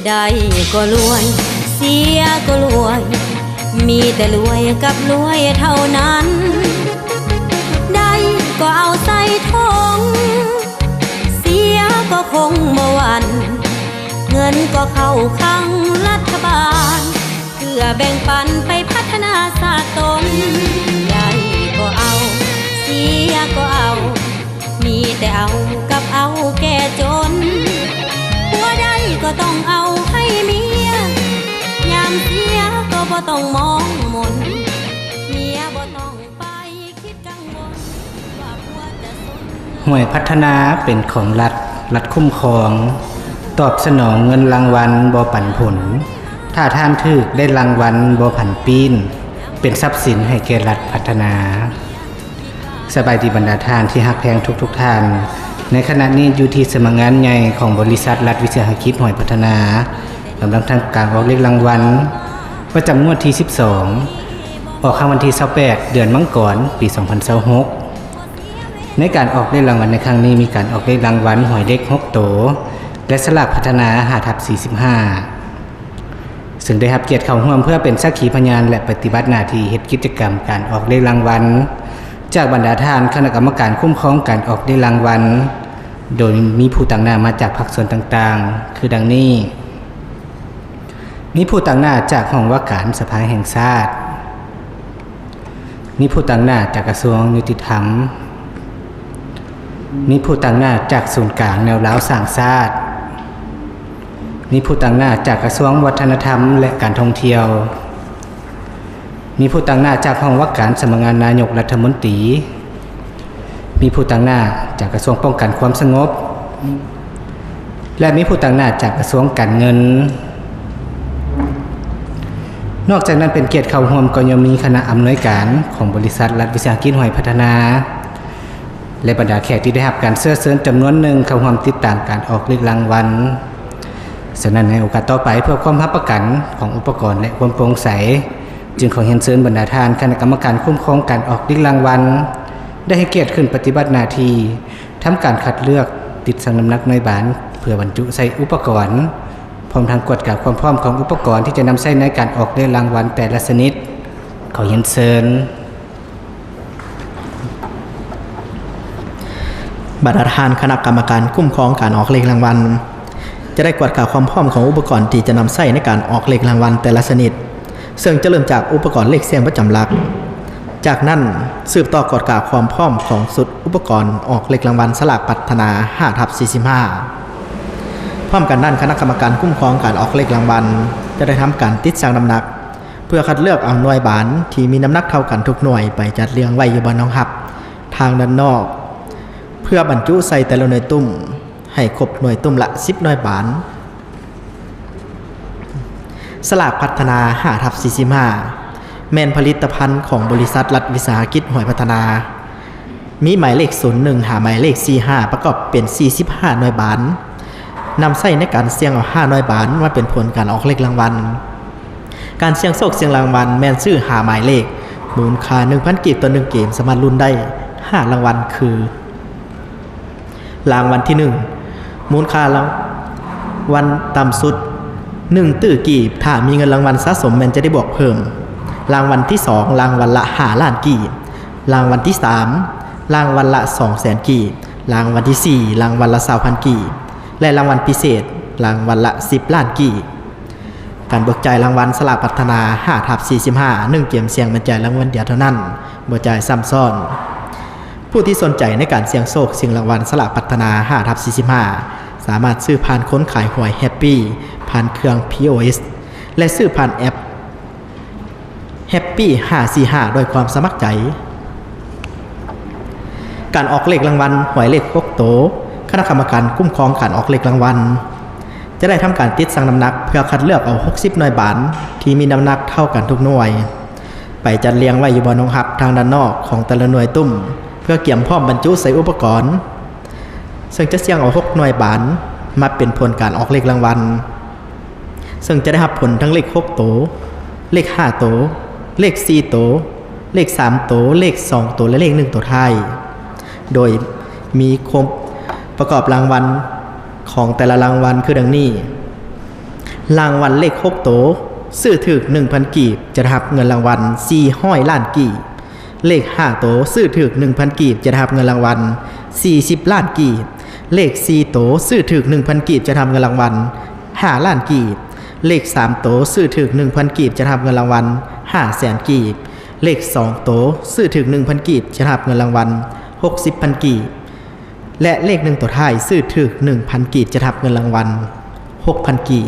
ໄດ້ກໍລວຍ ເສຍກໍລວຍ ມີແຕ່ລວຍກັບລວຍເທົ່ານັ້ນ ໄດ້ກໍເອົາໃສ່ຖົງ ເສຍກໍຄົງບໍ່ຫວັ່ນ ເງິນກໍເຂົ້າຄັງລັດຖະບານ ເພື່ອແບ່ງປັນໄປພັດທະນາຊາດຕົນ ໄດ້ກໍເອົາ ເສຍກໍເອົາ ມີແຕ່ເອົາກັບເອົາແກ່ຈົນ ຜົວໄດ້ກໍຕ້ອງເອົາໃຫ້ເມຍ ຍາມເສຍກໍບໍ່ຕ້ອງມອງມົນ ເມຍບໍ່ຕ້ອງໄປຄິດກັງວົນວ່າຜົວຈະສົນເງິນ. ຫ້ວຍພັດທະນາເປັນຂອງລັດ, ລັດຄຸ້ມຄອງ, ຕອບສະໜອງເງິນລາງວັນບໍ່ປັນຜົນ, ຖ້າທ່ານຖືກໄດ້ລາງວັນບໍ່ຜັນປີ້ນ, ເປັນຊັບສິນໃຫ້ແກ່ລັດພັດທະນາ. ສະບາຍດີບັນດາທ່ານທີ່ຮັກແພງທຸກໆທ່ານ. ໃນຂະນະນີ້ຢູ່ທີ່ສຳນັກງານໃຫຍ່ຂອງບໍລິສັດລັດວິສາຫະກິດຫ້ວຍພັດທະນາ ກຳລັງທຳການອອກເລກລາງວັນປະຈຳງວດທີສິບສອງ ອອກຄັ້ງວັນທີຊາວແປດ ເດືອນມັງກອນ ປີສອງພັນຊາວຫົກ. ໃນການອອກເລກລາງວັນໃນຄັ້ງນີ້ ມີການອອກເລກລາງວັນ ຫວຍເລກຫົກໂຕ ແລະ ສະຫຼາກພັດທະນາ ຫ້າທັບສີ່ສິບຫ້າ ເຊິ່ງໄດ້ຮັບກຽດເຂົ້າຮ່ວມເພື່ອເປັນສັກຂີພະຍານ ແລະ ປະຕິບັດໜ້າທີ່ເຮັດກິດຈະກຳການອອກເລກລາງວັນ ຈາກບັນດາທ່ານຄະນະກຳມະການຄຸ້ມຄອງການອອກເລກລາງວັນ ໂດຍມີຜູ້ຕາງໜ້າມາຈາກພາກສ່ວນຕ່າງໆ ຄືດັ່ງນີ້: ມີຜູ້ຕາງໜ້າຈາກຫ້ອງວ່າການສະພາແຫ່ງຊາດ, ມີຜູ້ຕາງໜ້າຈາກກະຊວງຍຸຕິທຳ, ມີຜູ້ຕາງໜ້າຈາກສູນກາງແນວລາວສ້າງຊາດ, ມີຜູ້ຕາງໜ້າຈາກກະຊວງວັດທະນະທຳ ແລະ ການທ່ອງທ່ຽວ, ມີຜູ້ຕາງໜ້າຈາກຫ້ອງວ່າການສຳນັກງານນາຍົກລັດຖະມົນຕີ, ມີຜູ້ຕາງໜ້າຈາກກະຊວງປ້ອງກັນຄວາມສະຫງົບ ແລະ ມີຜູ້ຕາງໜ້າຈາກກະຊວງການເງິນ. ນອກຈາກນັ້ນເປັນກຽດເຂົ້າຮ່ວມກໍຍັງມີຄະນະອຳນວຍການຂອງບໍລິສັດລັດວິສາຫະກິດຫ້ວຍພັດທະນາ ແລະ ບັນດາແຂກທີ່ໄດ້ຮັບການເຊື້ອເຊີນຈຳນວນໜຶ່ງເຂົ້າຮ່ວມຕິດຕາມການອອກເລກລາງວັນ. ສະນັ້ນໃນໂອກາດຕໍ່ໄປ ເພື່ອຄວາມຮັບປະກັນຂອງອຸປະກອນ ແລະ ຄວາມໂປ່ງໃສ ຈຶ່ງຂໍຮຽນເຊີນບັນດາທ່ານຄະນະກຳມະການຄຸ້ມຄອງການອອກເລກລາງວັນ ໄດ້ໃຫ້ກຽດຂຶ້ນປະຕິບັດໜ້າທີ່ ທຳການຄັດເລືອກ, ຕິດຊັ່ງນ້ຳໜັກໜ່ວຍບານ ເພື່ອບັນຈຸໃສ່ອຸປະກອນ, ພ້ອມທັງກວດກາຄວາມພ້ອມຂອງອຸປະກອນທີ່ຈະນຳໃຊ້ໃນການອອກເລກລາງວັນແຕ່ລະຊະນິດ. ຂໍຮຽນເຊີນ. ບັນດາທ່ານຄະນະກຳມະການຄຸ້ມຄອງການອອກເລກລາງວັນ ຈະໄດ້ກວດກາຄວາມພ້ອມຂອງອຸປະກອນທີ່ຈະນຳໃຊ້ໃນການອອກເລກລາງວັນແຕ່ລະຊະນິດ, ເຊິ່ງຈະເລີ່ມຈາກອຸປະກອນເລກສ່ຽງປະຈຳຫຼັກ. ຈາກນັ້ນ ສືບຕໍ່ກວດກາຄວາມພ້ອມຂອງຊຸດອຸປະກອນອອກເລກລາງວັນສະຫຼາກພັດທະນາ ຫ້າທັບສີ່ສິບຫ້າ. ພ້ອມກັນນັ້ນ, ຄະນະກຳມະການຄຸ້ມຄອງການອອກເລກລາງວັນ ຈະໄດ້ທຳການຕິດຊັ່ງນ້ຳໜັກ ເພື່ອຄັດເລືອກເອົາໜ່ວຍບານທີ່ມີນ້ຳໜັກເທົ່າກັນທຸກໜ່ວຍໄປຈັດລຽງໄວ້ຢູ່ບ່ອນຮອງຮັບທາງດ້ານນອກ ເພື່ອບັນຈຸໃສ່ແຕ່ລະໜ່ວຍຕຸ້ມ ໃຫ້ຄົບໜ່ວຍຕຸ້ມລະສິບໜ່ວຍບານ. ສະຫຼາກພັດທະນາ ຫ້າທັບສີ່ສິບຫ້າ ແມ່ນຜະລິດຕະພັນຂອງບໍລິສັດລັດວິສາຫະກິດຫ້ວຍພັດທະນາ. ມີໝາຍເລກສູນໜຶ່ງ ຫາໝາຍເລກສີ່ສິບຫ້າ ປະກອບເປັນສີ່ສິບຫ້າໜ່ວຍບານ, ນຳໃຊ້ໃນການສ່ຽງເອົາຫ້າໜ່ວຍບານມາເປັນຜົນການອອກເລກລາງວັນ. ການສ່ຽງໂຊກສ່ຽງລາງວັນແມ່ນຊື້ຫ້າໝາຍເລກ ມູນຄ່າໜຶ່ງພັນກີບຕໍ່ໜຶ່ງເກມ ສາມາດລຸ້ນໄດ້ຫ້າລາງວັນຄື: ລາງວັນທີໜຶ່ງ ມູນຄ່າລາງວັນຕ່ຳສຸດໜຶ່ງຕື້ກີບ, ຖ້າມີເງິນລາງວັນສະສົມແມ່ນຈະໄດ້ບວກເພີ່ມ. ລາງວັນທີສອງ ລາງວັນລະຫ້າລ້ານກີບ, ລາງວັນທີສາມ ລາງວັນລະສອງແສນກີບ, ລາງວັນທີສີ່ ລາງວັນລະຊາວພັນກີບ ແລະ ລາງວັນພິເສດ ລາງວັນລະສິບລ້ານກີບ. ການເບີກຈ່າຍລາງວັນສະຫຼາກພັດທະນາ ຫ້າທັບສີ່ສິບຫ້າ ໜຶ່ງເກມສ່ຽງແມ່ນຈ່າຍລາງວັນດຽວເທົ່ານັ້ນ, ບໍ່ຈ່າຍຊ້ຳຊ້ອນ. ຜູ້ທີ່ສົນໃຈໃນການສ່ຽງໂຊກຊິງລາງວັນສະຫຼາກພັດທະນາ ຫ້າທັບສີ່ສິບຫ້າ ສາມາດຊື້ຜ່ານຄົນຂາຍຫວຍ Happy ຜ່ານເຄື່ອງ POS ແລະ ຊື້ຜ່ານແອັບ Happy ຫ້າສີ່ຫ້າ ດ້ວຍຄວາມສະໝັກໃຈ. ການອອກເລກລາງວັນຫວຍເລກຫົກໂຕ, ຄະນະກຳມະການຄຸ້ມຄອງການອອກເລກລາງວັນ ຈະໄດ້ທຳການຕິດຊັ່ງນ້ຳໜັກ ເພື່ອຄັດເລືອກເອົາຫົກສິບໜ່ວຍບານທີ່ມີນ້ຳໜັກເທົ່າກັນທຸກໜ່ວຍ ໄປຈັດລຽງໄວ້ຢູ່ບ່ອນຮອງຮັບທາງດ້ານນອກຂອງແຕ່ລະໜ່ວຍຕຸ້ມ ເພື່ອກຽມພ້ອມບັນຈຸໃສ່ອຸປະກອນ, ເຊິ່ງຈະສ່ຽງເອົາຫົກໜ່ວຍບານມາເປັນຜົນການອອກເລກລາງວັນ. ເຊິ່ງຈະໄດ້ຮັບຜົນທັງເລກຫົກໂຕ, ເລກຫ້າໂຕ, ເລກສີ່ໂຕ, ເລກສາມໂຕ, ເລກສອງໂຕ ແລະ ເລກໜຶ່ງໂຕທ້າຍ, ໂດຍມີຄວາມປະກອບລາງວັນຂອງແຕ່ລະລາງວັນຄືດັ່ງນີ້: ລາງວັນເລກຫົກໂຕ ຊື້ຖືກໜຶ່ງພັນກີບ ຈະໄດ້ຮັບເງິນລາງວັນສີ່ຮ້ອຍລ້ານກີບ. ເລກຫ້າໂຕ ຊື້ຖືກໜຶ່ງພັນກີບ ຈະໄດ້ຮັບເງິນລາງວັນສີ່ສິບລ້ານກີບ. ເລກສີ່ໂຕ ຊື້ຖືກໜຶ່ງພັນກີບ ຈະໄດ້ຮັບເງິນລາງວັນຫ້າລ້ານກີບ. ເລກສາມໂຕ ຊື້ຖືກໜຶ່ງພັນກີບ ຈະໄດ້ຮັບເງິນລາງວັນຫ້າແສນກີບ. ເລກສອງໂຕ ຊື້ຖືກໜຶ່ງພັນກີບ ຈະໄດ້ຮັບເງິນລາງວັນຫົກສິບພັນກີບ. ແລະ ເລກໜຶ່ງໂຕທ້າຍ ຊື້ຖືກໜຶ່ງພັນກີບ ຈະໄດ້ຮັບເງິນລາງວັນຫົກພັນກີບ.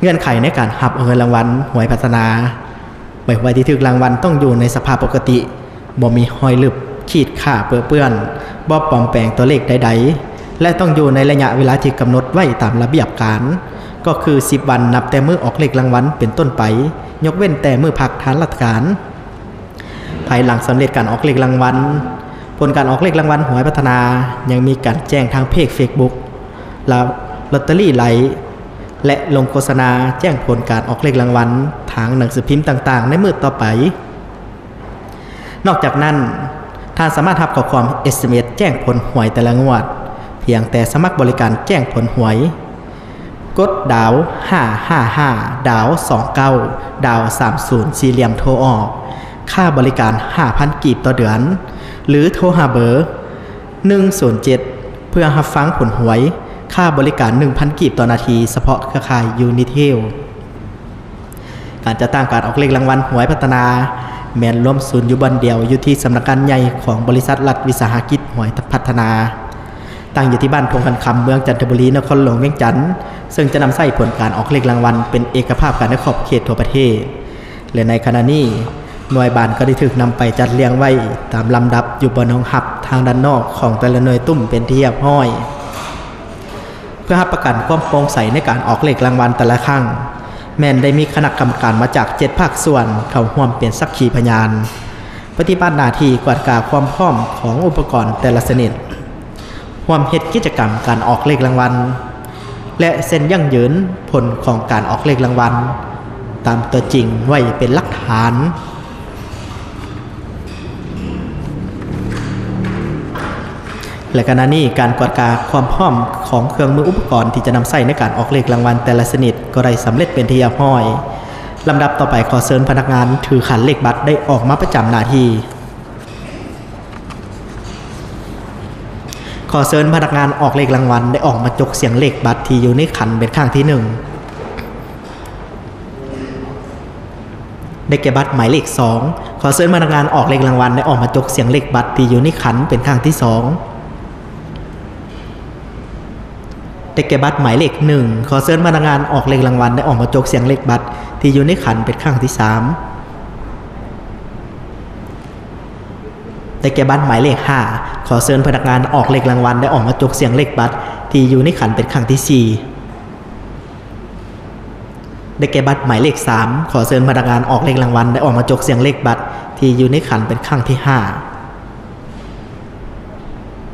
ເງື່ອນໄຂໃນການຮັບເອົາເງິນລາງວັນຫວຍພັດທະນາ ໃບຫວຍທີ່ຖືກລາງວັນຕ້ອງຢູ່ໃນສະພາບປົກກະຕິ, ບໍ່ມີຮອຍລຶບ, ຂີດຂ້າເປິເປື້ອນ, ບໍ່ປອມແປງຕົວເລກໃດໆ ແລະ ຕ້ອງຢູ່ໃນໄລຍະເວລາທີ່ກຳນົດໄວ້ຕາມລະບຽບການ, ກໍຄືສິບວັນນັບແຕ່ມື້ອອກເລກລາງວັນເປັນຕົ້ນໄປ, ຍົກເວັ້ນແຕ່ມື້ພັກທາງລາຊະການ. ພາຍຫຼັງສຳເລັດການອອກເລກລາງວັນ, ຜົນການອອກເລກລາງວັນຫວຍພັດທະນາ ຍັງມີການແຈ້ງທາງເພຈເຟສບຸກ ລາ ລອດເຕີຣີໄລ ແລະ ລົງໂຄສະນາແຈ້ງຜົນການອອກເລກລາງວັນທາງໜັງສືພິມຕ່າງໆໃນມື້ຕໍ່ໄປ. ນອກຈາກນັ້ນ, ທ່ານສາມາດຮັບຂໍ້ຄວາມ ເອສເອັມເອສ ແຈ້ງຜົນຫວຍແຕ່ລະງວດ ພຽງແຕ່ສະໝັກບໍລິການແຈ້ງຜົນຫວຍ. ກົດດາວຫ້າຫ້າຫ້າ ດາວສອງເກົ້າ ດາວສາມສູນ ສີ່ຫຼ່ຽມໂທອອກ. ຄ່າບໍລິການຫ້າພັນກີບຕໍ່ເດືອນ ຫຼື ໂທຫາເບີໜຶ່ງສູນເຈັດ ເພື່ອຮັບຟັງຜົນຫວຍ. ຄ່າບໍລິການໜຶ່ງພັນກີບຕໍ່ນາທີ ສະເພາະເຄືອຂ່າຍ Unitel. ການຈັດຕັ້ງການອອກເລກລາງວັນຫວຍພັດທະນາ ແມ່ນລວມສູນຢູ່ບ່ອນດຽວ ຢູ່ທີ່ສຳນັກງານໃຫຍ່ຂອງບໍລິສັດລັດວິສາຫະກິດຫວຍພັດທະນາ. ຕັ້ງຢູ່ທີ່ບ້ານທົ່ງຄັນຄຳ ເມືອງຈັນທະບູລີ ນະຄອນຫຼວງວຽງຈັນ, ເຊິ່ງຈະນຳໃຊ້ຜົນການອອກເລກລາງວັນເປັນເອກະພາບກັນໃນຂອບເຂດທົ່ວປະເທດ ແລະ ໃນຂະນະນີ້ ໜ່ວຍບານກໍໄດ້ຖືກນຳໄປຈັດລຽງໄວ້ຕາມລຳດັບຢູ່ບ່ອນຮອງຮັບທາງດ້ານນອກຂອງແຕ່ລະໜ່ວຍຕຸ້ມເປັນທີ່ຮຽບຮ້ອຍ. ເພື່ອຮັບປະກັນຄວາມໂປ່ງໃສໃນການອອກເລກລາງວັນແຕ່ລະຄັ້ງ, ແມ່ນໄດ້ມີຄະນະກຳມະການມາຈາກເຈັດພາກສ່ວນເຂົ້າຮ່ວມເປັນສັກຂີພະຍານ. ປະຕິບັດໜ້າທີ່ກວດກາຄວາມພ້ອມຂອງອຸປະກອນແຕ່ລະຊະນິດ, ຮ່ວມເຮັດກິດຈະກຳການອອກເລກລາງວັນ ແລະ ເຊັນຢັ້ງຢືນຜົນຂອງການອອກເລກລາງວັນຕາມຕົວຈິງໄວ້ເປັນຫຼັກຖານ. ແລະ ຂະນະນີ້ການກວດກາຄວາມພ້ອມຂອງເຄື່ອງມືອຸປະກອນທີ່ຈະນຳໃຊ້ໃນການອອກເລກລາງວັນແຕ່ລະຊະນິດກໍໄດ້ສຳເລັດເປັນທີ່ຮຽບຮ້ອຍ. ລຳດັບຕໍ່ໄປ ຂໍເຊີນພະນັກງານຖືຂັນເລກບັດໄດ້ອອກມາປະຈຳໜ້າທີ່. ຂໍເຊີນພະນັກງານອອກເລກລາງວັນໄດ້ອອກມາຈົກສຽງເລກບັດທີ່ຢູ່ໃນຂັນເປັນຄັ້ງທີໜຶ່ງ. ໄດ້ແກ່ບັດໝາຍເລກສອງ. ຂໍເຊີນພະນັກງານອອກເລກລາງວັນໄດ້ອອກມາຈົກສຽງເລກບັດທີ່ຢູ່ໃນຂັນເປັນຄັ້ງທີສອງ. ໄດ້ແກ່ບັດໝາຍເລກໜຶ່ງ. ຂໍເຊີນພະນັກງານອອກເລກລາງວັນໄດ້ອອກມາຈົກສຽງເລກບັດທີ່ຢູ່ໃນຂັນເປັນຄັ້ງທີສາມ. ໄດ້ແກ່ບັດໝາຍເລກຫ້າ. ຂໍເຊີນພະນັກງານອອກເລກລາງວັນໄດ້ອອກມາຈົກສຽງເລກບັດທີ່ຢູ່ໃນຂັນເປັນຄັ້ງທີສີ່. ໄດ້ແກ່ບັດໝາຍເລກສາມ. ຂໍເຊີນພະນັກງານອອກເລກລາງວັນໄດ້ອອກມາຈົກສຽງເລກບັດທີ່ຢູ່ໃນຂັນເປັນຄັ້ງທີຫ້າ.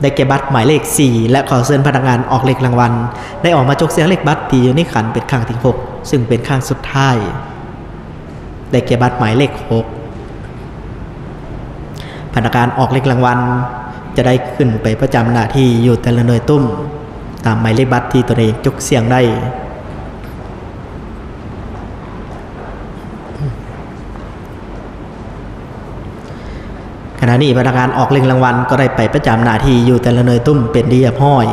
ໄດ້ແກ່ບັດໝາຍເລກສີ່ ແລະ ຂໍເຊີນພະນັກງານອອກເລກລາງວັນໄດ້ອອກມາຈົກສຽງເລກບັດທີ່ຢູ່ໃນຂັນເປັນຄັ້ງທີຫົກ ຊຶ່ງເປັນຄັ້ງສຸດທ້າຍ. ໄດ້ແກ່ບັດໝາຍເລກຫົກ. ພະນັກງານອອກເລກລາງວັນຈະໄດ້ຂຶ້ນໄປປະຈຳໜ້າທີ່ຢູ່ແຕ່ລະໜ່ວຍຕຸ້ມ ຕາມໝາຍເລກບັດທີ່ຕົນເອງຈົກສຽງໄດ້. ຂະນະນີ້ພະນັກງານອອກເລກລາງວັນກໍໄດ້ໄປປະຈຳໜ້າທີ່ຢູ່ແຕ່ລະໜ່ວຍຕຸ້ມເປັນທີ່ຮຽບຮ້ອຍ.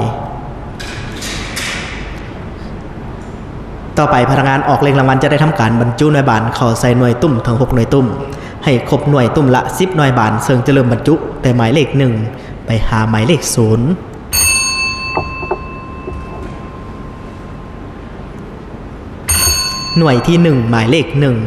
ຕໍ່ໄປພະນັກງານອອກເລກລາງວັນຈະໄດ້ທຳການບັນຈຸໜ່ວຍບານເຂົ້າໃສ່ໜ່ວຍຕຸ້ມທັງຫົກໜ່ວຍຕຸ້ມ ໃຫ້ຄົບໜ່ວຍຕຸ້ມລະສິບໜ່ວຍບານ, ເຊິ່ງຈະເລີ່ມບັນຈຸແຕ່ໝາຍເລກໜຶ່ງໄປຫາໝາຍເລກສູນ. ໜ່ວຍທີໜຶ່ງ ໝາຍເລກໜຶ່ງ.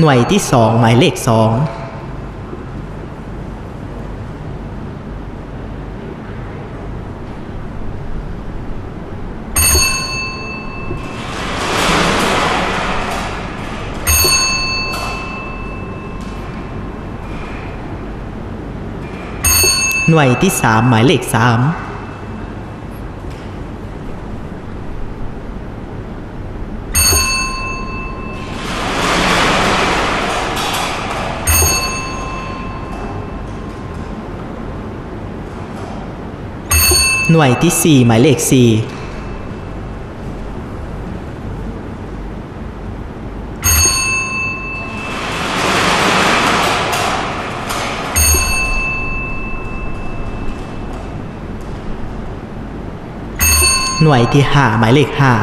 ໜ່ວຍທີສອງ ໝາຍເລກສອງ. ໜ່ວຍທີສາມ ໝາຍເລກສາມ. ໜ່ວຍທີສີ່ ໝາຍເລກສີ່. ໜ່ວຍທີຫ້າ ໝາຍເລກຫ້າ.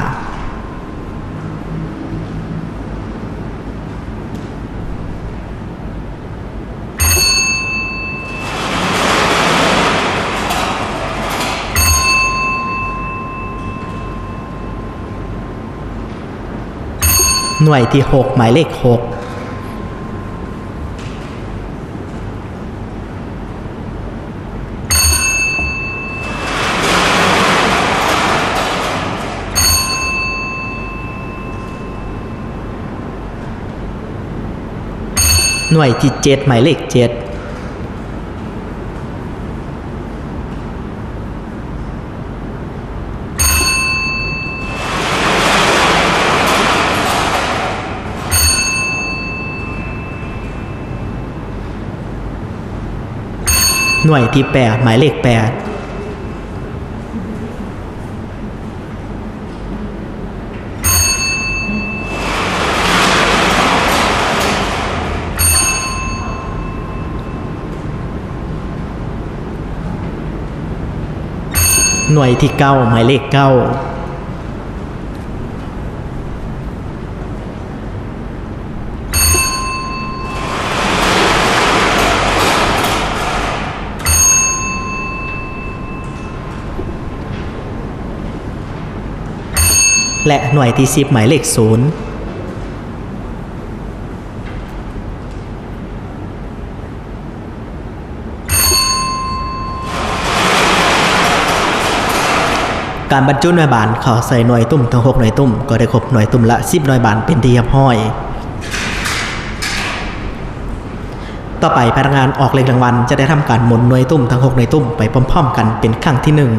ໜ່ວຍທີຫົກ ໝາຍເລກຫົກ. ໜ່ວຍທີເຈັດ ໝາຍເລກເຈັດ. ໜ່ວຍທີແປດ ໝາຍເລກແປດ. ໜ່ວຍທີເກົ້າ ໝາຍເລກເກົ້າ. ແລະ ໜ່ວຍທີສິບ ໝາຍເລກສູນ. ການບັນຈຸໜ່ວຍບານເຂົ້າໃສ່ໜ່ວຍຕຸ້ມທັງຫົກໜ່ວຍຕຸ້ມ ກໍໄດ້ຄົບໜ່ວຍຕຸ້ມລະສິບໜ່ວຍບານເປັນທີ່ຮຽບຮ້ອຍ. ຕໍ່ໄປພະນັກງານອອກເລກລາງວັນຈະໄດ້ທຳການໝູນໜ່ວຍຕຸ້ມທັງຫົກໜ່ວຍຕຸ້ມໄປພ້ອມໆກັນເປັນຄັ້ງທີໜຶ່ງ.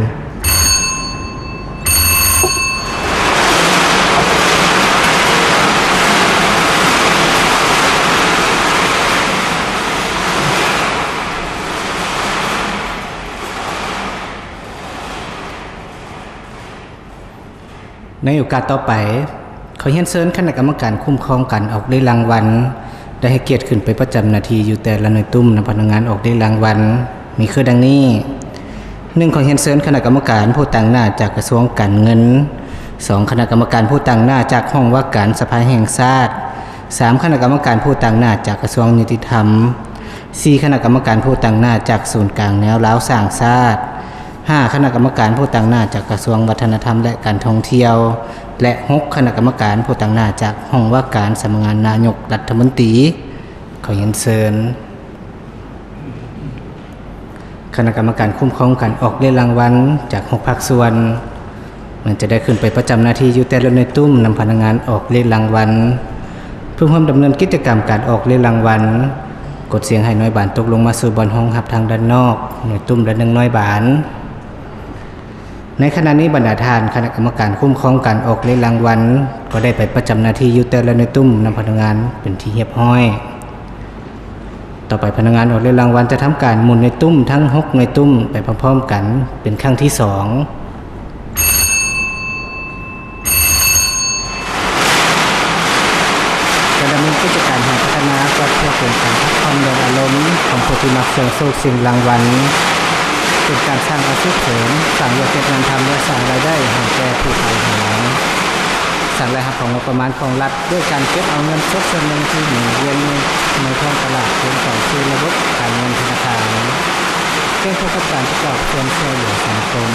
ໃນໂອກາດຕໍ່ໄປ, ຂໍຮຽນເຊີນຄະນະກຳມະການຄຸ້ມຄອງການອອກເລກລາງວັນ ໄດ້ໃຫ້ກຽດຂຶ້ນໄປປະຈຳໜ້າທີ່ຢູ່ແຕ່ລະໜ່ວຍຕຸ້ມນຳພະນັກງານອອກເລກລາງວັນ ມີຄືດັ່ງນີ້. ໜຶ່ງ ຂໍຮຽນເຊີນຄະນະກຳມະການຜູ້ຕາງໜ້າຈາກກະຊວງການເງິນ. ສອງ ຄະນະກຳມະການຜູ້ຕາງໜ້າຈາກຫ້ອງວ່າການສະພາແຫ່ງຊາດ. ສາມ ຄະນະກຳມະການຜູ້ຕາງໜ້າຈາກກະຊວງຍຸຕິທຳ. ສີ່ ຄະນະກຳມະການຜູ້ຕາງໜ້າຈາກສູນກາງແນວລາວສ້າງຊາດ. ຫ້າ ຄະນະກຳມະການຜູ້ຕາງໜ້າຈາກກະຊວງວັດທະນະທຳ ແລະ ການທ່ອງທ່ຽວ ແລະ ຫົກ ຄະນະກຳມະການຜູ້ຕາງໜ້າຈາກຫ້ອງວ່າການສຳນັກງານນາຍົກລັດຖະມົນຕີ. ຂໍຮຽນເຊີນຄະນະກຳມະການຄຸ້ມຄອງການອອກເລກລາງວັນຈາກຫົກພາກສ່ວນ ມັນຈະໄດ້ຂຶ້ນໄປປະຈຳໜ້າທີ່ຢູ່ແຕ່ລະໜ່ວຍຕຸ້ມນຳພະນັກງານອອກເລກລາງວັນ ເພື່ອຮ່ວມດຳເນີນກິດຈະກຳການອອກເລກລາງວັນ. ກົດສຽງໃຫ້ໜ່ວຍບານຕົກລົງມາສູ່ບ່ອນຮອງຮັບທາງດ້ານນອກ ໜ່ວຍຕຸ້ມລະໜຶ່ງໜ່ວຍບານ. ໃນຂະນະນີ້ບັນດາທ່ານຄະນະກຳມະການຄຸ້ມຄອງການອອກເລກລາງວັນ ກໍໄດ້ໄປປະຈຳໜ້າທີ່ຢູ່ແຕ່ລະໜ່ວຍຕຸ້ມນຳພະນັກງານເປັນທີ່ຮຽບຮ້ອຍ. ຕໍ່ໄປພະນັກງານອອກເລກລາງວັນຈະທຳການໝູນໜ່ວຍຕຸ້ມທັງຫົກໜ່ວຍຕຸ້ມໄປພ້ອມໆກັນເປັນຄັ້ງທີສອງ. ການດຳເນີນກິດຈະການຫາພັດທະນາກໍເພື່ອເປັນການພັກຜ່ອນຢ່ອນອາລົມຂອງຜູ້ທີ່ມັກສ່ຽງໂຊກສ່ຽງລາງວັນ, ເປັນການສ້າງອາຊີບເສີມ, ສ້າງວຽກເຮັດງານທຳ ແລະ ສ້າງລາຍໄດ້ໃຫ້ແກ່ຜູ້ຂາຍຫອຍ, ສ້າງລາຍຮັບຂອງງົບປະມານຂອງລັດ ດ້ວຍການເກັບເອົາເງິນສົດສ່ວນໜຶ່ງທີ່ໝູນວຽນຢູ່ໃນທ້ອງຕະຫຼາດ ເປັນການສູ່ລະບົບການເງິນທະນາຄານ, ກ່ຽວຂ້ອງກັບການປະກອບສ່ວນຊ່ວຍເຫຼືອສັງຄົມ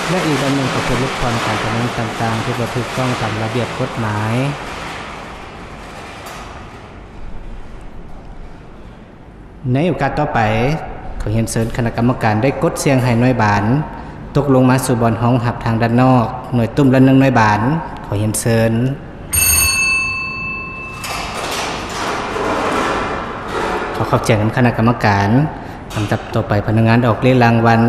ແລະ ອີກດ້ານໜຶ່ງກໍເພື່ອຫຼຸດຜ່ອນການດຳເນີນຕ່າງໆທີ່ບໍ່ຖືກຕ້ອງຕາມລະບຽບກົດໝາຍ. ໃນໂອກາດຕໍ່ໄປ, ຂໍຮຽນເຊີນຄະນະກຳມະການໄດ້ກົດສຽງໃຫ້ໜ່ວຍບານຕົກລົງມາສູ່ບ່ອນຮອງຮັບທາງດ້ານນອກ, ໜ່ວຍຕຸ້ມລະໜຶ່ງໜ່ວຍບານ. ຂໍຮຽນເຊີນ. ຂໍຂອບໃຈນຳຄະນະກຳມະການ. ລຳດັບຕໍ່ໄປ, ພະນັກງານອອກເລກລາງວັນ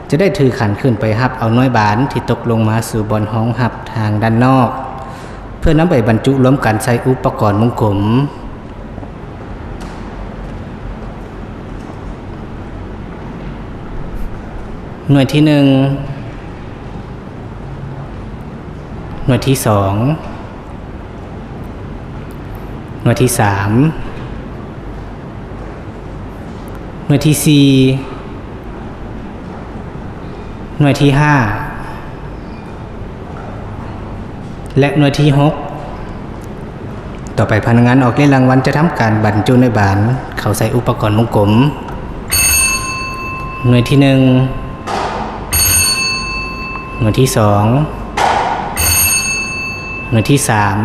ຈະໄດ້ຖືຂັນຂຶ້ນໄປຮັບເອົາໜ່ວຍບານທີ່ຕົກລົງມາສູ່ບ່ອນຮອງຮັບທາງດ້ານນອກ ເພື່ອນຳໄປບັນຈຸລວມກັນໃສ່ອຸປະກອນວົງກົມ. ໜ່ວຍທີໜຶ່ງ, ໜ່ວຍທີສອງ, ໜ່ວຍທີສາມ, ໜ່ວຍທີສີ່, ໜ່ວຍທີຫ້າ ແລະ ໜ່ວຍທີຫົກ. ຕໍ່ໄປພະນັກງານອອກເລກລາງວັນຈະທຳການບັນຈຸໜ່ວຍບານເຂົ້າໃສ່ອຸປະກອນວົງກົມ. ໜ່ວຍທີໜຶ່ງ, ໜ່ວຍທີສອງ, ໜ່ວຍທີສາມ,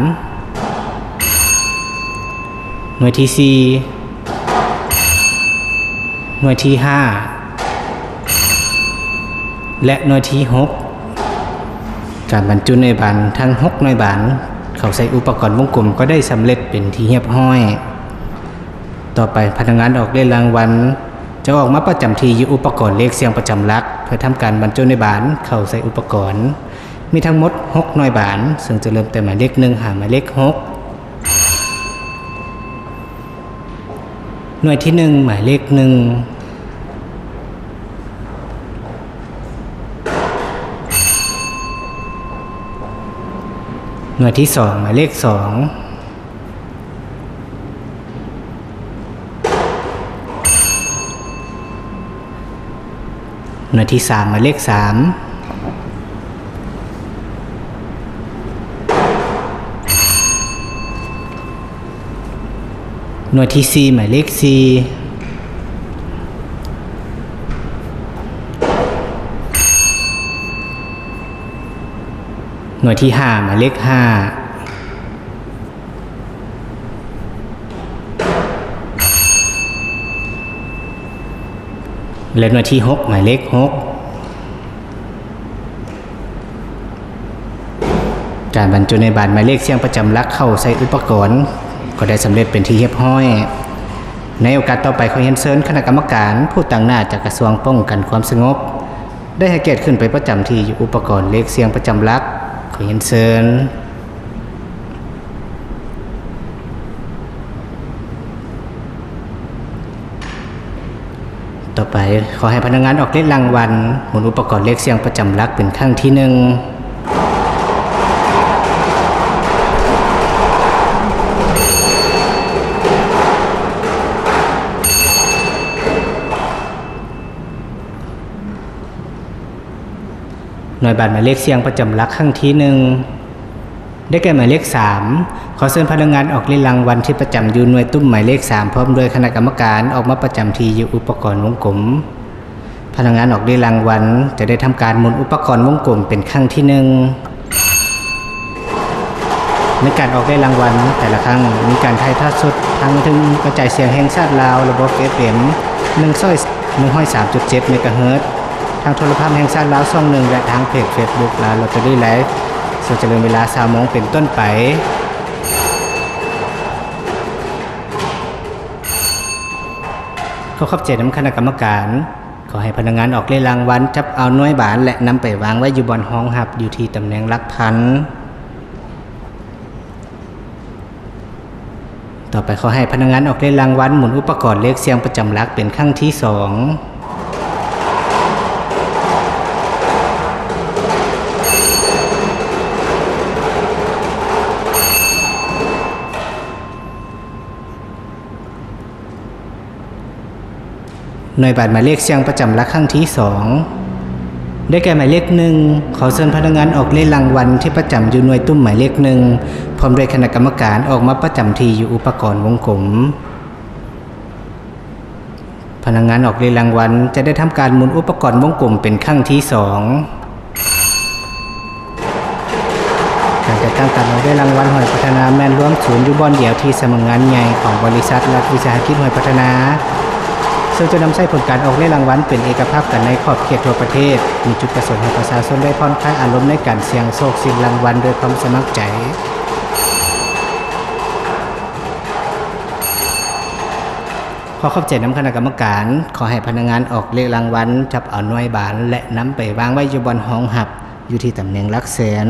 ໜ່ວຍທີສີ່, ໜ່ວຍທີຫ້າ ແລະ ໜ່ວຍທີຫົກ. ການບັນຈຸໜ່ວຍບານທັງຫົກໜ່ວຍບານເຂົ້າໃສ່ອຸປະກອນວົງກົມກໍໄດ້ສຳເລັດເປັນທີ່ຮຽບຮ້ອຍ. ຕໍ່ໄປພະນັກງານອອກເລກລາງວັນຈະອອກມາປະຈຳທີ່ຢູ່ອຸປະກອນເລກສ່ຽງປະຈຳຫຼັກ ເພື່ອທຳການບັນຈຸໜ່ວຍບານເຂົ້າໃສ່ອຸປະກອນ. ມີທັງໝົດຫົກໜ່ວຍບານ, ເຊິ່ງຈະເລີ່ມແຕ່ໝາຍເລກໜຶ່ງຫາໝາຍເລກຫົກ. ໜ່ວຍທີໜຶ່ງ ໝາຍເລກໜຶ່ງ, ໜ່ວຍທີສອງ ໝາຍເລກສອງ, ໜ່ວຍທີສາມ ໝາຍເລກສາມ, ໜ່ວຍທີສີ່ ໝາຍເລກສີ່, ໜ່ວຍທີຫ້າ ໝາຍເລກຫ້າ ແລະ ໜ່ວຍທີຫົກ ໝາຍເລກຫົກ. ການບັນຈຸໜ່ວຍບານໝາຍເລກສ່ຽງປະຈຳຫຼັກເຂົ້າໃສ່ອຸປະກອນກໍໄດ້ສຳເລັດເປັນທີ່ຮຽບຮ້ອຍ. ໃນໂອກາດຕໍ່ໄປ ຂໍຮຽນເຊີນຄະນະກຳມະການຜູ້ຕາງໜ້າຈາກກະຊວງປ້ອງກັນຄວາມສະຫງົບ ໄດ້ໃຫ້ກຽດຂຶ້ນໄປປະຈຳທີ່ຢູ່ອຸປະກອນເລກສ່ຽງປະຈຳຫຼັກ. ຂໍຮຽນເຊີນ. ຕໍ່ໄປ, ຂໍໃຫ້ພະນັກງານອອກເລກລາງວັນໝູນອຸປະກອນເລກສ່ຽງປະຈຳຫຼັກເປັນຄັ້ງທີໜຶ່ງ. ໜ່ວຍບານໝາຍເລກສ່ຽງປະຈຳຫຼັກຄັ້ງທີໜຶ່ງ ໄດ້ແກ່ໝາຍເລກສາມ. ຂໍເຊີນພະນັກງານອອກເລກລາງວັນທີ່ປະຈຳຢູ່ໜ່ວຍຕຸ້ມໝາຍເລກສາມ ພ້ອມດ້ວຍຄະນະກຳມະການອອກມາປະຈຳທີ່ຢູ່ອຸປະກອນວົງກົມ. ພະນັກງານອອກເລກລາງວັນຈະໄດ້ທຳການໝູນອຸປະກອນວົງກົມເປັນຄັ້ງທີໜຶ່ງ. ໃນການອອກເລກລາງວັນແຕ່ລະຄັ້ງ ມີການຖ່າຍທອດສົດທາງເທິງກະຈາຍສຽງແຫ່ງຊາດລາວ ລະບົບ ເອຟເອັມ ໜຶ່ງຮ້ອຍສາມຈຸດເຈັດ ເມກາເຮີດ ທາງໂທລະພາບແຫ່ງຊາດລາວຊ່ອງໜຶ່ງ ແລະ ທາງເພຈເຟສບຸກ ລາວລອດເຕີຣີ ໄລຟ໌ ເຊິ່ງຈະເລີ່ມເວລາຊາວໂມງເປັນຕົ້ນໄປ. ຂໍຂອບໃຈນຳຄະນະກຳມະການ. ຂໍໃຫ້ພະນັກງານອອກເລກລາງວັນຈັບເອົາໜ່ວຍບານ ແລະ ນຳໄປວາງໄວ້ຢູ່ບ່ອນຮອງຮັບຢູ່ທີ່ຕຳແໜ່ງຫຼັກພັນ. ຕໍ່ໄປ, ຂໍໃຫ້ພະນັກງານອອກເລກລາງວັນໝູນອຸປະກອນເລກສ່ຽງປະຈຳຫຼັກເປັນຄັ້ງທີສອງ. ໜ່ວຍບານໝາຍເລກສ່ຽງປະຈຳຫຼັກຄັ້ງທີສອງ ໄດ້ແກ່ໝາຍເລກໜຶ່ງ. ຂໍເຊີນພະນັກງານອອກເລກລາງວັນທີ່ປະຈຳຢູ່ໜ່ວຍຕຸ້ມໝາຍເລກໜຶ່ງ ພ້ອມດ້ວຍຄະນະກຳມະການອອກມາປະຈຳທີ່ຢູ່ອຸປະກອນວົງກົມ. ພະນັກງານອອກເລກລາງວັນຈະໄດ້ທຳການໝູນອຸປະກອນວົງກົມເປັນຄັ້ງທີສອງ. ການຈັດຕັ້ງການອອກເລກລາງວັນຫວຍພັດທະນາ ແມ່ນລວມສູນຢູ່ບ່ອນດຽວທີ່ສຳນັກງານໃຫຍ່ຂອງບໍລິສັດລັດວິສາຫະກິດຫວຍພັດທະນາ, ເຊິ່ງຈະນຳໃຊ້ຜົນການອອກເລກລາງວັນເປັນເອກະພາບກັນໃນຂອບເຂດທົ່ວປະເທດ, ມີຈຸດປະສົງໃຫ້ປະຊາຊົນໄດ້ຜ່ອນຄາຍອາລົມໃນການສ່ຽງໂຊກສ່ຽງລາງວັນດ້ວຍຄວາມສະໝັກໃຈ. ຂໍຂອບໃຈນຳຄະນະກຳມະການ. ຂໍໃຫ້ພະນັກງານອອກເລກລາງວັນຈັບເອົາໜ່ວຍບານ ແລະ ນຳໄປວາງໄວ້ຢູ່ບ່ອນຮອງຮັບ ຢູ່ທີ່ຕຳແໜ່ງຫຼັກແສນ.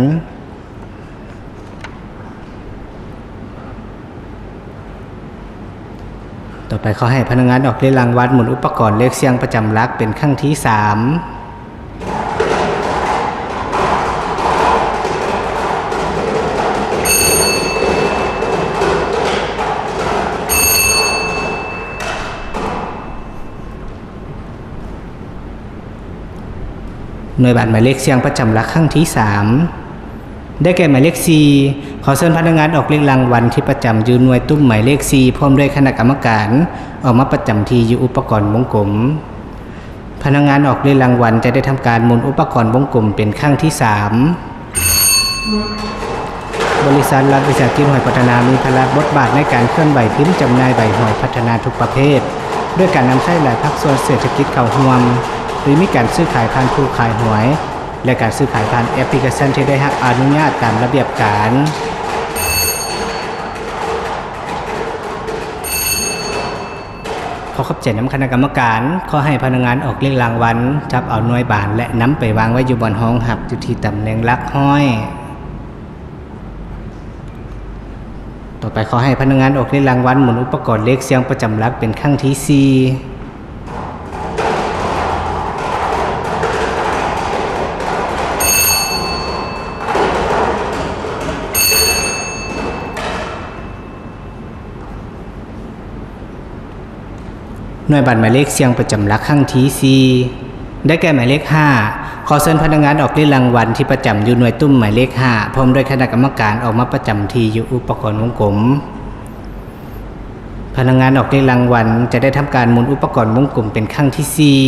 ຕໍ່ໄປ, ຂໍໃຫ້ພະນັກງານອອກເລກລາງວັນໝູນອຸປະກອນເລກສ່ຽງປະຈຳຫຼັກເປັນຄັ້ງທີສາມ. ໜ່ວຍບານໝາຍເລກສ່ຽງປະຈຳຫຼັກຄັ້ງທີສາມ ໄດ້ແກ່ໝາຍເລກສີ່. ຂໍເຊີນພະນັກງານອອກເລກລາງວັນທີ່ປະຈຳຢູ່ໜ່ວຍຕຸ້ມໝາຍເລກສີ່ ພ້ອມດ້ວຍຄະນະກຳມະການ ອອກມາປະຈຳທີ່ຢູ່ອຸປະກອນວົງກົມ. ພະນັກງານອອກເລກລາງວັນຈະໄດ້ທຳການໝູນອຸປະກອນວົງກົມເປັນຄັ້ງທີສາມ. ບໍລິສັດລັດວິສາຫະກິດຫວຍພັດທະນາ ມີພາລະບົດບາດໃນການເຄື່ອນໄຫວພິມຈຳໜ່າຍໃບຫວຍພັດທະນາທຸກປະເພດ ດ້ວຍການນຳໃຊ້ຫຼາຍພາກສ່ວນເສດຖະກິດເຂົ້າຮ່ວມ ໂດຍມີການຊື້ຂາຍຜ່ານຜູ້ຂາຍຫວຍ ແລະ ການຊື້ຂາຍຜ່ານແອັບພລິເຄຊັນທີ່ໄດ້ຮັບອະນຸຍາດຕາມລະບຽບການ. ຂໍຂອບໃຈນຳຄະນະກຳມະການ. ຂໍໃຫ້ພະນັກງານອອກເລກລາງວັນຈັບເອົາໜ່ວຍບານ ແລະ ນຳໄປວາງໄວ້ຢູ່ບ່ອນຮອງຮັບຢູ່ທີ່ຕຳແໜ່ງຫຼັກຮ້ອຍ. ຕໍ່ໄປ ຂໍໃຫ້ພະນັກງານອອກເລກລາງວັນໝູນອຸປະກອນເລກສ່ຽງປະຈຳຫຼັກເປັນຄັ້ງທີສີ່. ໜ່ວຍບານໝາຍເລກສ່ຽງປະຈຳຫຼັກຄັ້ງທີສີ່ ໄດ້ແກ່ໝາຍເລກຫ້າ. ຂໍເຊີນພະນັກງານອອກເລກລາງວັນທີ່ປະຈຳຢູ່ໜ່ວຍຕຸ້ມໝາຍເລກຫ້າ ພ້ອມດ້ວຍຄະນະກຳມະການອອກມາປະຈຳທີ່ຢູ່ອຸປະກອນວົງກົມ. ພະນັກງານອອກເລກລາງວັນຈະໄດ້ທຳການໝູນອຸປະກອນວົງກົມເປັນຄັ້ງທີສີ່.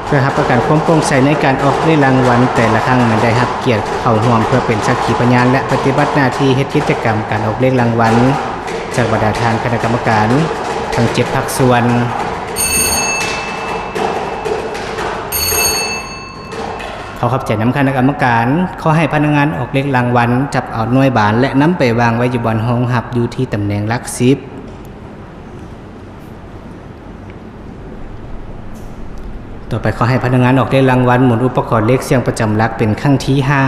ເພື່ອຮັບປະກັນຄວາມໂປ່ງໃສໃນການອອກເລກລາງວັນແຕ່ລະຄັ້ງ ແມ່ນໄດ້ຮັບກຽດເຂົ້າຮ່ວມເພື່ອເປັນສັກຂີພະຍານ ແລະ ປະຕິບັດໜ້າທີ່ເຮັດກິດຈະກຳການອອກເລກລາງວັນ ຈາກບັນດາທ່ານຄະນະກຳມະການທັງເຈັດພາກສ່ວນ. ຂໍຂອບໃຈນຳຄະນະກຳມະການ. ຂໍໃຫ້ພະນັກງານອອກເລກລາງວັນຈັບເອົາໜ່ວຍບານ ແລະ ນຳໄປວາງໄວ້ຢູ່ບ່ອນຮອງຮັບຢູ່ທີ່ຕຳແໜ່ງຫຼັກສິບ. ຕໍ່ໄປ ຂໍໃຫ້ພະນັກງານອອກເລກລາງວັນໝູນອຸປະກອນເລກສ່ຽງປະຈຳຫຼັກເປັນຄັ້ງທີຫ້າ.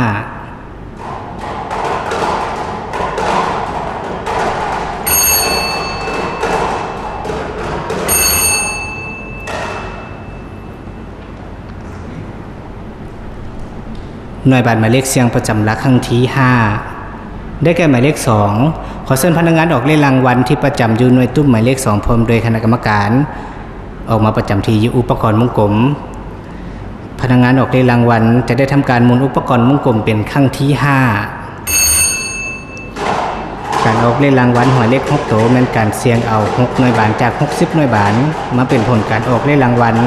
ໜ່ວຍບານໝາຍເລກສ່ຽງປະຈຳຫຼັກຄັ້ງທີຫ້າ ໄດ້ແກ່ໝາຍເລກສອງ. ຂໍເຊີນພະນັກງານອອກເລກລາງວັນທີ່ປະຈຳຢູ່ໜ່ວຍຕຸ້ມໝາຍເລກສອງ ພ້ອມດ້ວຍຄະນະກຳມະການ ອອກມາປະຈຳທີ່ຢູ່ອຸປະກອນວົງກົມ. ພະນັກງານອອກເລກລາງວັນຈະໄດ້ທຳການໝູນອຸປະກອນວົງກົມເປັນຄັ້ງທີຫ້າ. ການອອກເລກລາງວັນຫວຍເລກຫົກໂຕ ແມ່ນການສ່ຽງເອົາຫົກໜ່ວຍບານຈາກຫົກສິບໜ່ວຍບານ ມາເປັນຜົນການອອກເລກລາງວັນ,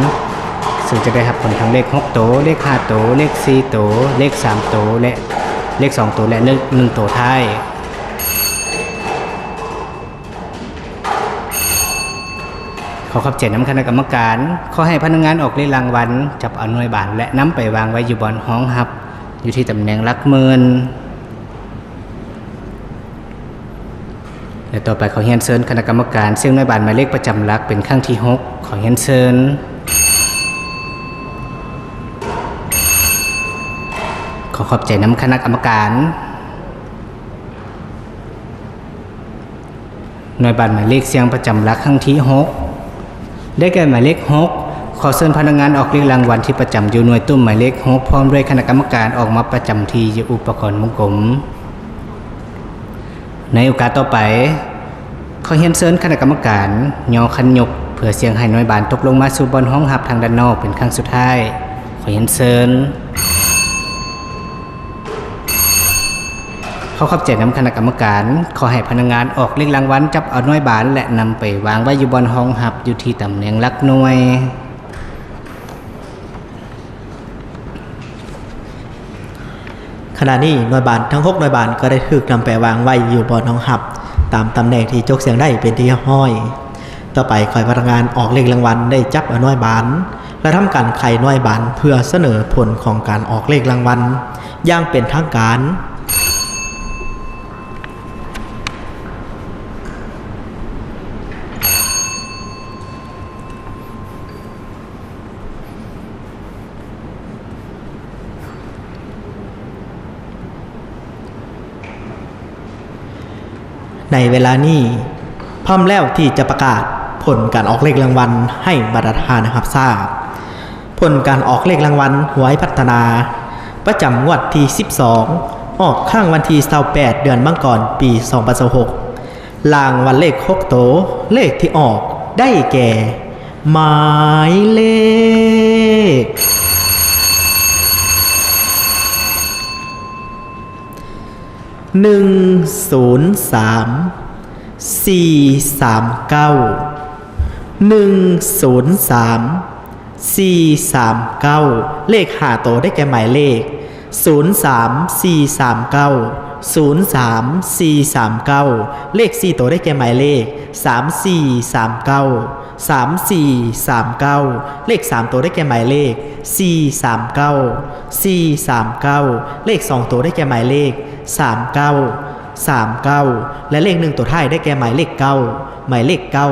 ເຊິ່ງຈະໄດ້ຮັບຜົນທັງເລກຫົກໂຕ, ເລກຫ້າໂຕ, ເລກສີ່ໂຕ, ເລກສາມໂຕ ແລະ ເລກສອງໂຕ ແລະ ເລກໜຶ່ງໂຕທ້າຍ. ຂໍຂອບໃຈນຳຄະນະກຳມະການ. ຂໍໃຫ້ພະນັກງານອອກເລກລາງວັນ ຈັບເອົາໜ່ວຍບານ ແລະ ນຳໄປວາງໄວ້ຢູ່ບ່ອນຮອງຮັບ ຢູ່ທີ່ຕຳແໜ່ງຫຼັກໝື່ນ. ແລະ ຕໍ່ໄປ ຂໍຮຽນເຊີນຄະນະກຳມະການສ່ຽງໜ່ວຍບານໝາຍເລກປະຈຳຫຼັກເປັນຄັ້ງທີຫົກ. ຂໍຮຽນເຊີນ. ຂໍຂອບໃຈນຳຄະນະກຳມະການ. ໜ່ວຍບານໝາຍເລກສ່ຽງປະຈຳຫຼັກຄັ້ງທີຫົກ ໄດ້ແກ່ໝາຍເລກຫົກ. ຂໍເຊີນພະນັກງານອອກເລກລາງວັນທີ່ປະຈຳຢູ່ໜ່ວຍຕຸ້ມໝາຍເລກຫົກ ພ້ອມດ້ວຍຄະນະກຳມະການອອກມາປະຈຳທີ່ຢູ່ອຸປະກອນວົງກົມ. ໃນໂອກາດຕໍ່ໄປ, ຂໍຮຽນເຊີນຄະນະກຳມະການຍໍຄັນຍົກ ເພື່ອສ່ຽງໃຫ້ໜ່ວຍບານຕົກລົງມາສູ່ບ່ອນຮອງຮັບທາງດ້ານນອກເປັນຄັ້ງສຸດທ້າຍ. ຂໍຮຽນເຊີນ. ຂໍຂອບໃຈນຳຄະນະກຳມະການ. ຂໍໃຫ້ພະນັກງານອອກເລກລາງວັນຈັບເອົາໜ່ວຍບານ ແລະ ນຳໄປວາງໄວ້ຢູ່ບ່ອນຮອງຮັບຢູ່ທີ່ຕຳແໜ່ງຫຼັກໜ່ວຍ. ຂະນະນີ້ໜ່ວຍບານທັງຫົກໜ່ວຍບານກໍໄດ້ຖືກນຳໄປວາງໄວ້ຢູ່ບ່ອນຮອງຮັບຕາມຕຳແໜ່ງທີ່ຈົກສ່ຽງໄດ້ເປັນທີ່ຮຽບຮ້ອຍ. ຕໍ່ໄປ ຂໍໃຫ້ພະນັກງານອອກເລກລາງວັນໄດ້ຈັບເອົາໜ່ວຍບານ ແລະ ທຳການໄຂໜ່ວຍບານເພື່ອສະເໜີຜົນຂອງການອອກເລກລາງວັນຢ່າງເປັນທາງການ. ໃນເວລານີ້ ພ້ອມແລ້ວທີ່ຈະປະກາດຜົນການອອກເລກລາງວັນໃຫ້ບັນດາທ່ານຮັບຊາບ. ຜົນການອອກເລກລາງວັນຫວຍພັດທະນາ ປະຈຳງວດທີສິບສອງ ອອກຄັ້ງວັນທີຊາວແປດ ເດືອນມັງກອນ ປີສອງພັນຊາວຫົກ. ລາງວັນເລກຫົກໂຕ ເລກທີ່ອອກໄດ້ແກ່ ໝາຍເລກ ໜຶ່ງສູນສາມ ສີ່ສາມເກົ້າ ໜຶ່ງສູນສາມ ສີ່ສາມເກົ້າ ເລກຫ້າໂຕໄດ້ແກ່ໝາຍເລກ ສູນສາມສີ່ສາມເກົ້າ ສູນສາມສີ່ສາມເກົ້າ ເລກສີ່ໂຕໄດ້ແກ່ໝາຍເລກ ສາມສີ່ສາມເກົ້າ ສາມສີ່ສາມເກົ້າ ເລກສາມໂຕໄດ້ແກ່ໝາຍເລກ ສີ່ສາມເກົ້າ ສີ່ສາມເກົ້າ ເລກສອງໂຕໄດ້ແກ່ໝາຍເລກ ສາມເກົ້າ ສາມເກົ້າ ແລະ ເລກໜຶ່ງໂຕທ້າຍໄດ້ແກ່ໝາຍເລກເກົ້າ ໝາຍເລກເກົ້າ.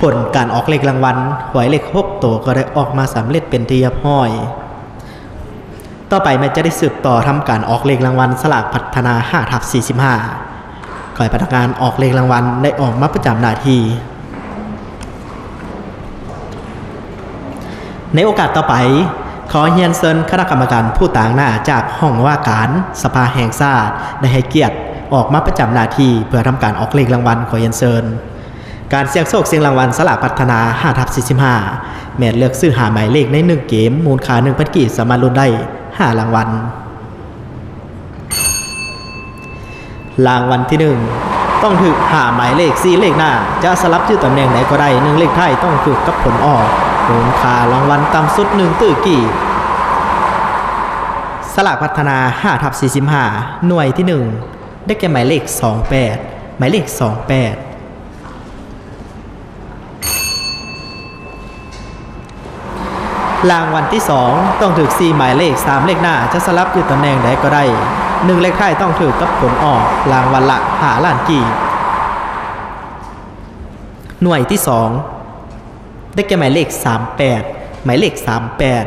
ຜົນການອອກເລກລາງວັນ ຫວຍເລກຫົກໂຕກໍໄດ້ອອກມາສຳເລັດເປັນທີ່ຮຽບຮ້ອຍ. ຕໍ່ໄປແມ່ນຈະໄດ້ສືບຕໍ່ທຳການອອກເລກລາງວັນສະຫຼາກພັດທະນາ ຫ້າທັບສີ່ສິບຫ້າ ຂໍໃຫ້ພະນັກງານອອກເລກລາງວັນໄດ້ອອກມາປະຈຳໜ້າທີ່. ໃນໂອກາດຕໍ່ໄປ, ຂໍຮຽນເຊີນຄະນະກຳມະການຜູ້ຕາງໜ້າຈາກຫ້ອງວ່າການສະພາແຫ່ງຊາດ ໄດ້ໃຫ້ກຽດອອກມາປະຈຳໜ້າທີ່ເພື່ອທຳການອອກເລກລາງວັນ. ຂໍຮຽນເຊີນ. ການສ່ຽງໂຊກສ່ຽງລາງວັນສະຫຼາກພັດທະນາ ຫ້າທັບສີ່ສິບຫ້າ ແມ່ນເລືອກຊື້ຫ້າໝາຍເລກໃນໜຶ່ງເກມ ມູນຄ່າໜຶ່ງພັນກີບ ສາມາດລຸ້ນໄດ້ຫ້າລາງວັນ. ລາງວັນທີໜຶ່ງ ຕ້ອງຖືກຫ້າໝາຍເລກ ສີ່ເລກໜ້າ ຈະສະຫຼັບຢູ່ຕຳແໜ່ງໃດກໍໄດ້ ໜຶ່ງເລກທ້າຍຕ້ອງຖືກກັບຜົນອອກ ມູນຄ່າລາງວັນຕ່ຳສຸດໜຶ່ງຕື້ກີບ. ສະຫຼາກພັດທະນາ ຫ້າທັບສີ່ສິບຫ້າ ໜ່ວຍທີໜຶ່ງ ໄດ້ແກ່ໝາຍເລກ ສອງແປດ ໝາຍເລກ ສອງແປດ. ລາງວັນທີສອງ ຕ້ອງຖືກສີ່ໝາຍເລກ ສາມເລກໜ້າ ຈະສະຫຼັບຢູ່ຕຳແໜ່ງໃດກໍໄດ້ ໜຶ່ງເລກທ້າຍຕ້ອງຖືກກັບຜົນອອກ ລາງວັນລະຫ້າລ້ານກີບ. ໜ່ວຍທີສອງ ໄດ້ແກ່ໝາຍເລກ ສາມແປດ ໝາຍເລກ ສາມແປດ.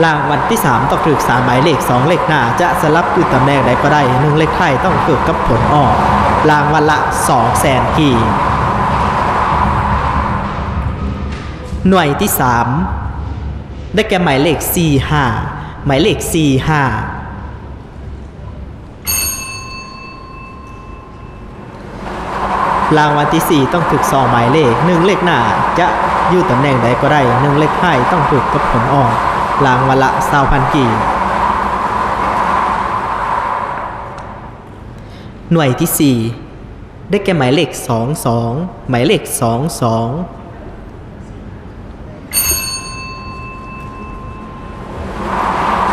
ລາງວັນທີສາມ ຕ້ອງຖືກສາມໝາຍເລກ ສອງເລກໜ້າ ຈະສະຫຼັບຢູ່ຕຳແໜ່ງໃດກໍໄດ້ ໜຶ່ງເລກທ້າຍຕ້ອງຖືກກັບຜົນອອກ ລາງວັນລະສອງແສນກີບ. ໜ່ວຍທີສາມ ໄດ້ແກ່ໝາຍເລກ ສີ່ຫ້າ ໝາຍເລກ ສີ່ຫ້າ. ລາງວັນທີສີ່ ຕ້ອງຖືກສອງໝາຍເລກ ໜຶ່ງເລກໜ້າ ຈະຢູ່ຕຳແໜ່ງໃດກໍໄດ້ ໜຶ່ງເລກທ້າຍຕ້ອງຖືກກັບຜົນອອກ ລາງວັນລະຊາວພັນກີບ. ໜ່ວຍທີສີ່ ໄດ້ແກ່ໝາຍເລກ ສອງສອງ ໝາຍເລກ ສອງສອງ.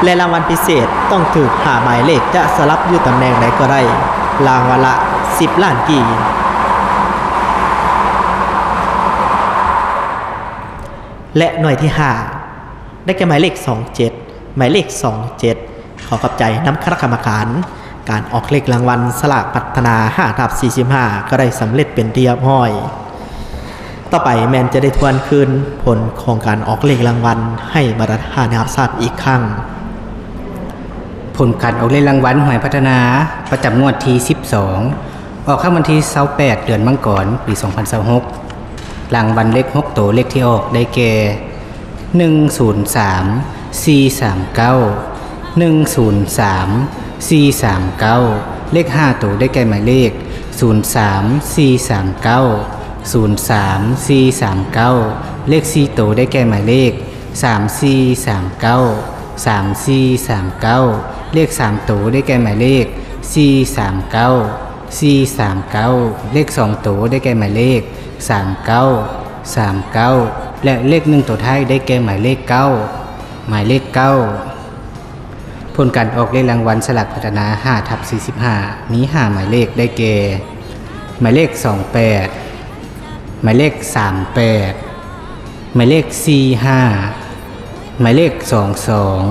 ແລະ ລາງວັນພິເສດ ຕ້ອງຖືກຫ້າໝາຍເລກ ຈະສະຫຼັບຢູ່ຕຳແໜ່ງໃດກໍໄດ້ ລາງວັນລະສິບລ້ານກີບ. ແລະ ໜ່ວຍທີຫ້າ ໄດ້ແກ່ໝາຍເລກ ສອງເຈັດ ໝາຍເລກ ສອງເຈັດ. ຂໍຂອບໃຈນຳຄະນະກຳມະການ ການອອກເລກລາງວັນສະຫຼາກພັດທະນາ ຫ້າທັບສີ່ສິບຫ້າ ກໍໄດ້ສຳເລັດເປັນທີ່ຮຽບຮ້ອຍ. ຕໍ່ໄປແມ່ນຈະໄດ້ທວນຄືນຜົນຂອງການອອກເລກລາງວັນໃຫ້ບັນດາທ່ານໄດ້ຮັບຊາບອີກຄັ້ງ. ຜົນການອອກເລກລາງວັນຫວຍພັດທະນາ ປະຈຳງວດທີສິບສອງ ອອກໃນວັນທີຊາວແປດ ເດືອນມັງກອນ ປີສອງພັນຊາວຫົກ. ລາງວັນເລກຫົກໂຕ ເລກທີ່ອອກໄດ້ແກ່ ໜຶ່ງສູນສາມ ສີ່ສາມເກົ້າ ໜຶ່ງສູນສາມ ສີ່ສາມເກົ້າ. ເລກຫ້າໂຕໄດ້ແກ່ໝາຍເລກ ສູນສາມ ສີ່ສາມເກົ້າ ສູນສາມ ສີ່ສາມເກົ້າ. ເລກສີ່ໂຕໄດ້ແກ່ໝາຍເລກ ສາມສີ່ສາມເກົ້າ ສາມສີ່ສາມເກົ້າ. ເລກສາມໂຕໄດ້ແກ່ໝາຍເລກ ສີ່ສາມເກົ້າ ສີ່ສາມເກົ້າ. ເລກສອງໂຕໄດ້ແກ່ໝາຍເລກ ສາມເກົ້າ ສາມເກົ້າ ແລະ ເລກໜຶ່ງໂຕທ້າຍໄດ້ແກ່ໝາຍເລກ ເກົ້າ ໝາຍເລກ ເກົ້າ. ຜົນການອອກເລກລາງວັນສະຫຼາກພັດທະນາ ຫ້າທັບສີ່ສິບຫ້າ ມີຫ້າໝາຍເລກ ໄດ້ແກ່ ໝາຍເລກ ສອງແປດ ໝາຍເລກ ສາມແປດ ໝາຍເລກ ສີ່ຫ້າ ໝາຍເລກ ສອງສອງ